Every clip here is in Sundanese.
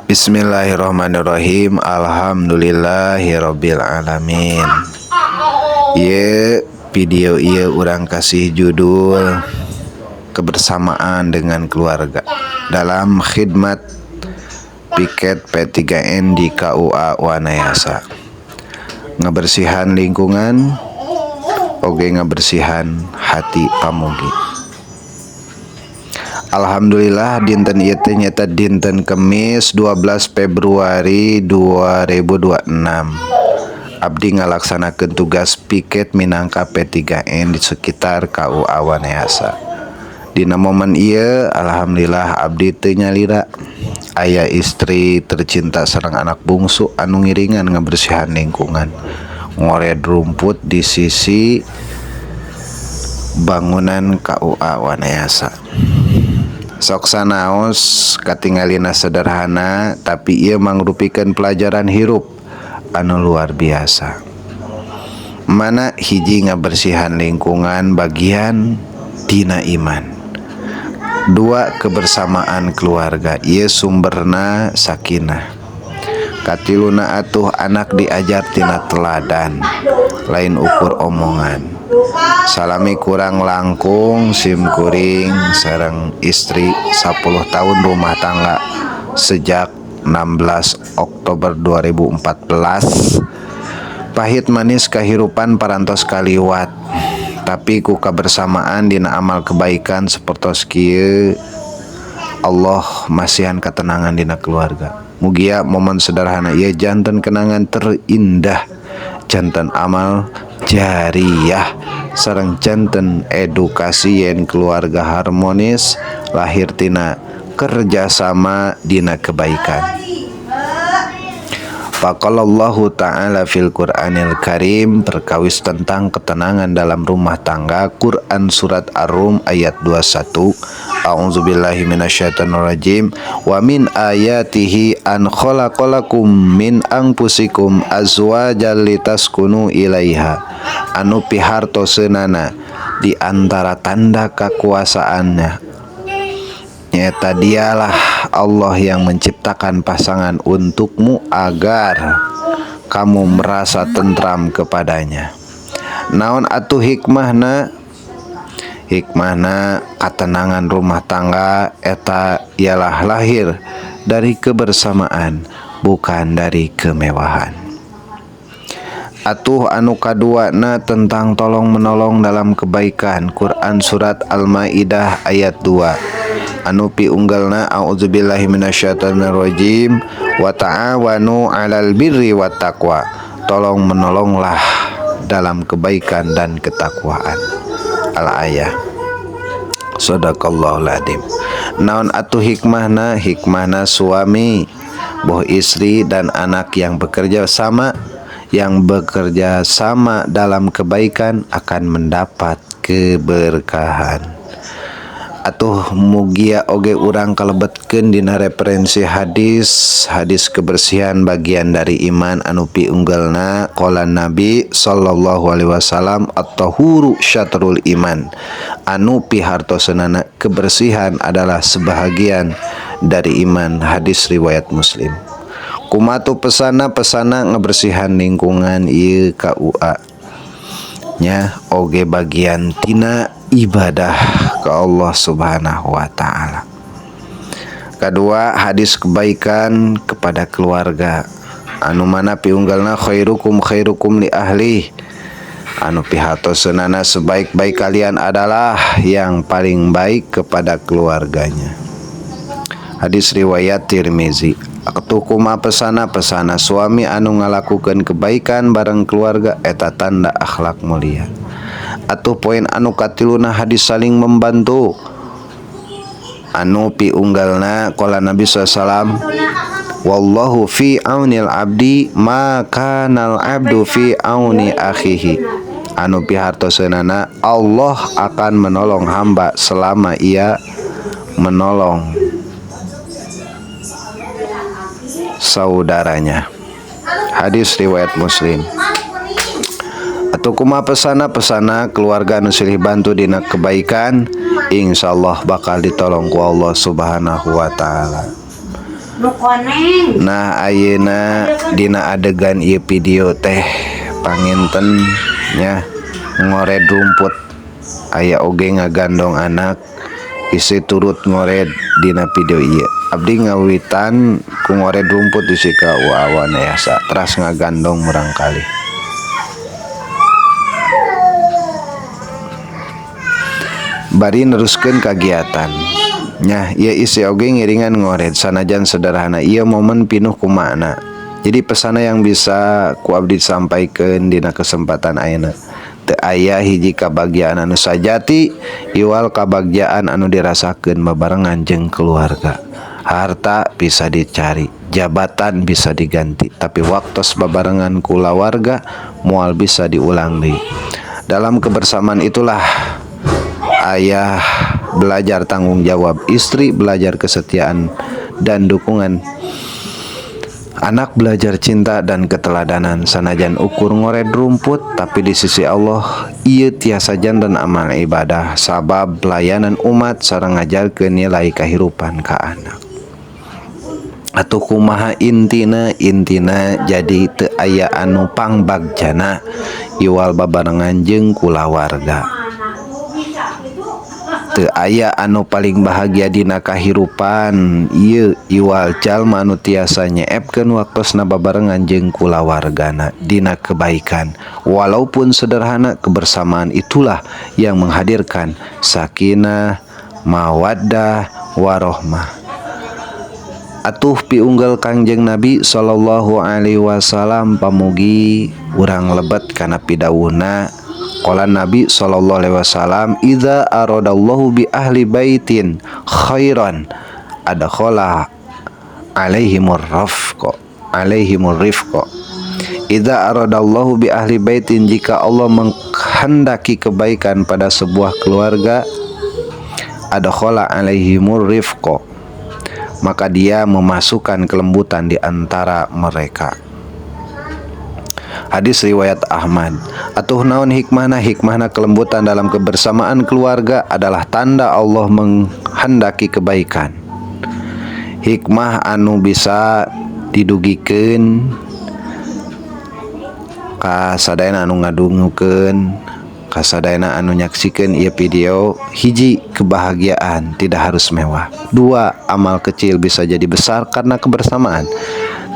Bismillahirrahmanirrahim. Alhamdulillahirabbil alamin. Ieu video ieu urang kasih judul kebersamaan dengan keluarga dalam khidmat piket P3N di KUA Wanayasa. Ngebersihan lingkungan oge ngebersihan hati pamugi. Alhamdulillah, dinten ieu teh nyaeta dinten Kemis, 12 Februari 2026. Abdi ngalaksanakeun tugas piket minangka P3N di sekitar KUA Wanayasa. Dina momen ieu, alhamdulillah, abdi teu nyalira, aya istri tercinta sareng anak bungsu anu ngiringan ngabersihan lingkungan, ngored rumput di sisi bangunan KUA Wanayasa. Sok sanaos katingalina sederhana, tapi ieu mangrupikeun pelajaran hirup anu luar biasa. Mana hiji, ngabersihan lingkungan bagian tina iman. Dua, kebersamaan keluarga ieu sumberna sakinah. Katiluna atuh, anak diajar tina teladan, lain ukur omongan. Salami kurang langkung, sim kuring sareng istri 10 tahun rumah tangga sejak 16 Oktober 2014. Pahit manis kehidupan parantos kaliwat, tapi ku kebersamaan dina amal kebaikan sapertos kieu, Allah masihan ketenangan dina keluarga. Mugia momen sederhana ieu janten kenangan terindah, janten amal jariah, sareng janten edukasi yen keluarga harmonis lahir tina kerjasama dina kebaikan. Faqalallahu ta'ala fil Qur'anil Karim, perkawis tentang ketenangan dalam rumah tangga, Quran Surat Ar-Rum ayat 21. A'udzubillahi minasyaitonirrajim. Wa min ayatihi an khalaqalakum min anfusikum azwajan litaskunu ilaiha. Anu pihartoseunana, di antara tanda kekuasaannya nyata dialah Allah yang menciptakan pasangan untukmu agar kamu merasa tentram kepadanya. Naon atuh hikmahna? Hikmahna, ketenangan rumah tangga eta ialah lahir dari kebersamaan, bukan dari kemewahan. Atuh anu kaduana tentang tolong menolong dalam kebaikan, Quran Surat Al-Maidah ayat 2, anu piunggalna auzubillahi minasyaitonirrajim, wa ta'awanu 'alal birri wat taqwa, tolong menolonglah dalam kebaikan dan ketakwaan. Al-ayah. Sadaqallahul adzim. Naon atuh hikmahna? Hikmahna, suami boh istri dan anak yang bekerja sama dalam kebaikan akan mendapat keberkahan. Atuh mugia oge urang kalebetkeun dina referensi hadis, hadis kebersihan bagian dari iman, anu piunggalna qala Nabi sallallahu alaihi wasallam, at-tahuru syatrul iman, anu pihartoseunana kebersihan adalah sebahagian dari iman. Hadis riwayat Muslim. Kumaha atuh pesana? Pesana, ngebersihan lingkungan ieu KUA nya oge bagian tina ibadah ke Allah Subhanahu wa taala. Kedua, hadis kebaikan kepada keluarga, anu mana piunggalna khairukum khairukum li ahli, anu pihartoseunana sebaik-baik kalian adalah yang paling baik kepada keluarganya. Hadis riwayat Tirmizi. Atuh kumaha pesana? Pesana, suami anu ngalakukeun kebaikan bareng keluarga eta tanda akhlak mulia. Atuh poin anu katiluna, hadis saling membantu, anu piunggalna qala Nabi SAW, wallahu fi aunil abdi ma kanal abdu fi auni akhihi, anu pihartoseunana Allah akan menolong hamba selama ia menolong saudaranya. Hadis riwayat Muslim. Atuh kumaha pesana? Pesana, keluarga anu silih bantu dina kebaikan, insyaallah bakal ditolong ku Allah Subhanahu wa taala. Nah, ayeuna dina adegan ieu video teh panginten nya ngored rumput, aya oge ngagandong anak, istri turut ngored dina video ieu. Abdi ngawitan ku ngored rumput di ka Wawan Yasa teras ngagandong murangkalih. Bari neruskeun kagiatan. Nya, ieu istri oge ngiringan ngored sanajan sederhana ieu momen pinuh ku makna. Jadi pesana yang bisa ku abdi sampaikan dina kesempatan ayeuna. Teu aya hiji kabagjaan anu sajati iwal kabagjaan anu dirasakeun babarengan jeung keluarga. Harta bisa dicari, jabatan bisa diganti, tapi waktos babarengan kulawarga moal bisa diulang deui. Dalam kebersamaan itulah ayah belajar tanggung jawab, istri belajar kesetiaan dan dukungan, anak belajar cinta dan keteladanan. Sanajan ukur ngored rumput, tapi di sisi Allah ieu tiasa janten amal ibadah sabab pelayanan umat sareng ngajarkeun nilai kahirupan ka anak. Atuh kumaha intina? Intina jadi teu aya anu pangbagjana iwal babarengan jeung kulawarga. Teu aya anu paling bahagia dina kahirupan ieu iwal jalma anu tiasa nyeepkeun waktosna babarengan jeung kulawargana dina kebaikan. Walaupun sederhana, kebersamaan itulah yang menghadirkan sakinah, mawaddah, warohmah. Atuh piunggel Kangjeng Nabi sallallahu alaihi wasallam, pamugi urang lebet kana pidawuhna. Qala Nabi sallallahu alaihi wasallam, idza aradallahu bi ahli baitin khairan adkhala alaihimur rafqa, alaihimur rifqa. Idza aradallahu bi ahli baitin, jika Allah menghendaki kebaikan pada sebuah keluarga, adkhala alaihimur rifqa, maka dia memasukkan kelembutan di antara mereka. Hadis riwayat Ahmad. Atuh naon hikmahna? Hikmahna kelembutan dalam kebersamaan keluarga adalah tanda Allah menghendaki kebaikan. Hikmah anu bisa didugikeun ka sadayana anu ngadungukeun, kasadayana anu nyaksikeun ieu video. Hiji, kebahagiaan tidak harus mewah. Dua, amal kecil bisa jadi besar karena kebersamaan.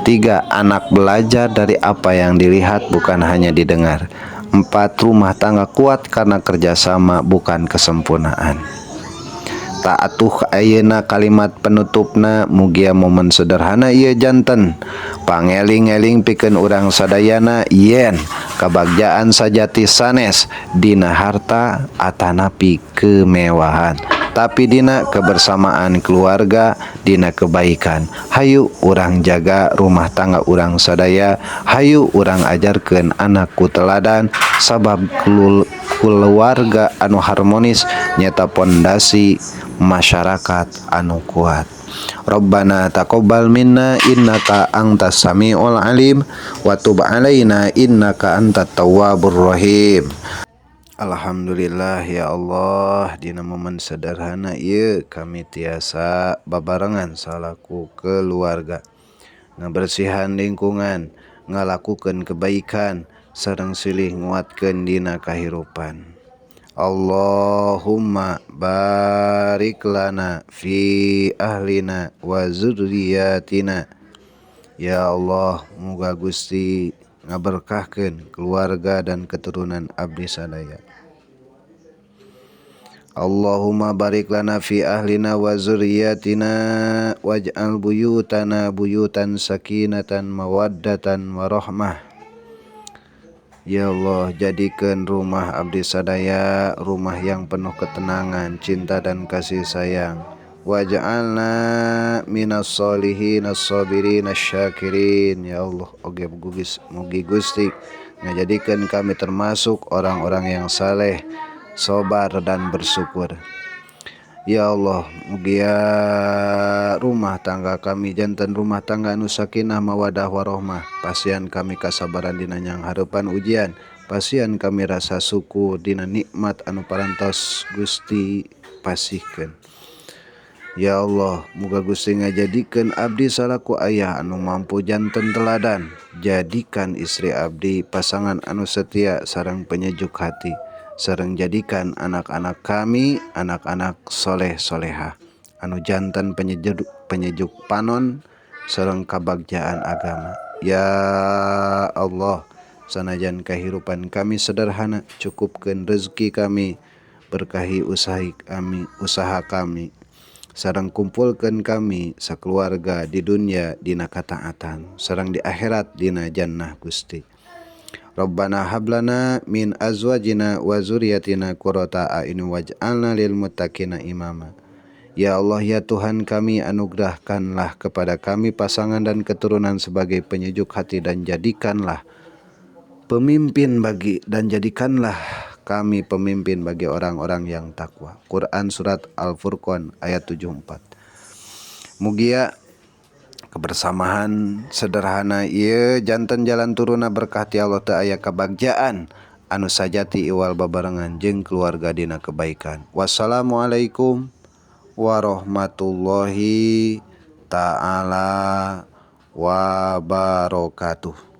Tiga, anak belajar dari apa yang dilihat bukan hanya didengar. Empat, rumah tangga kuat karena kerjasama bukan kesempurnaan. Tah atuh ayeuna kalimat penutupna, mugia momen sederhana ieu janten pangeling-eling pikeun urang sadayana yen kabagjaan sajati sanes dina harta atanapi kemewahan, tapi dina kebersamaan keluarga, dina kebaikan. Hayu urang jaga rumah tangga urang sadaya, hayu urang ajarkeun anak ku teladan, sabab keluarga anu harmonis nyata pondasi masyarakat anu kuat. Rabbana taqabbal minna innaka antas samiul alim wa tub alaina innaka antat tawwabur rahim. Alhamdulillah ya Allah, dina momen sederhana ieu kami tiasa babarengan salaku keluarga ngabersihan lingkungan, ngalakukeun kebaikan sareng silih nguatkeun dina kahirupan. Allahumma barik lana fi ahlina wa zurriyatina. Ya Allah, muga Gusti ngaberkahkeun keluarga dan keturunan abdi sadaya. Allahumma barik lana fi ahlina wa zurriyatina waj'al buyutana buyutan sakinatan mawaddatan warahmah. Ya Allah, jadikan rumah abdi sadaya rumah yang penuh ketenangan, cinta dan kasih sayang. Waj'alna minas solihin as-sabirin asy-syakirin. Ya Allah, oge mugi Gusti ngajadikeun kami termasuk orang-orang yang saleh, sabar dan bersyukur. Ya Allah, mugia rumah tangga kami janten rumah tangga anu sakinah mawadah warohmah. Pasihan kami kasabaran dina nyanghareupan ujian, pasihan kami rasa syukur dina nikmat anu parantos Gusti pasihkeun. Ya Allah, muga Gusti ngajadikeun abdi salaku ayah anu mampu janten teladan. Jadikan istri abdi pasangan anu setia sareng penyejuk hati, sareng jadikan anak-anak kami anak-anak soleh solehah anu janten penyejuk penyejuk panon sareng kabagjaan agama. Ya Allah, sanajan kehidupan kami sederhana, cukupkan rezeki kami, berkahi usaha kami, sareng kumpulkan kami sakeluarga di dunia dina kataatan sareng di akhirat dina jannah Gusti. Rabbana hablana min azwajina wa zuriyatina qurrata a'yun waj'alna lil muttaqina imama. Ya Allah, ya Tuhan kami, anugerahkanlah kepada kami pasangan dan keturunan sebagai penyejuk hati dan jadikanlah pemimpin bagi dan jadikanlah kami pemimpin bagi orang-orang yang takwa. Quran Surat Al-Furqan ayat 74. Mugia kebersamaan sederhana ieu janten jalan turuna berkah ti Allah, teu aya kabagjaan anu sajati iwal babarengan jeung keluarga dina kebaikan. Wassalamualaikum warahmatullahi taala wabarakatuh.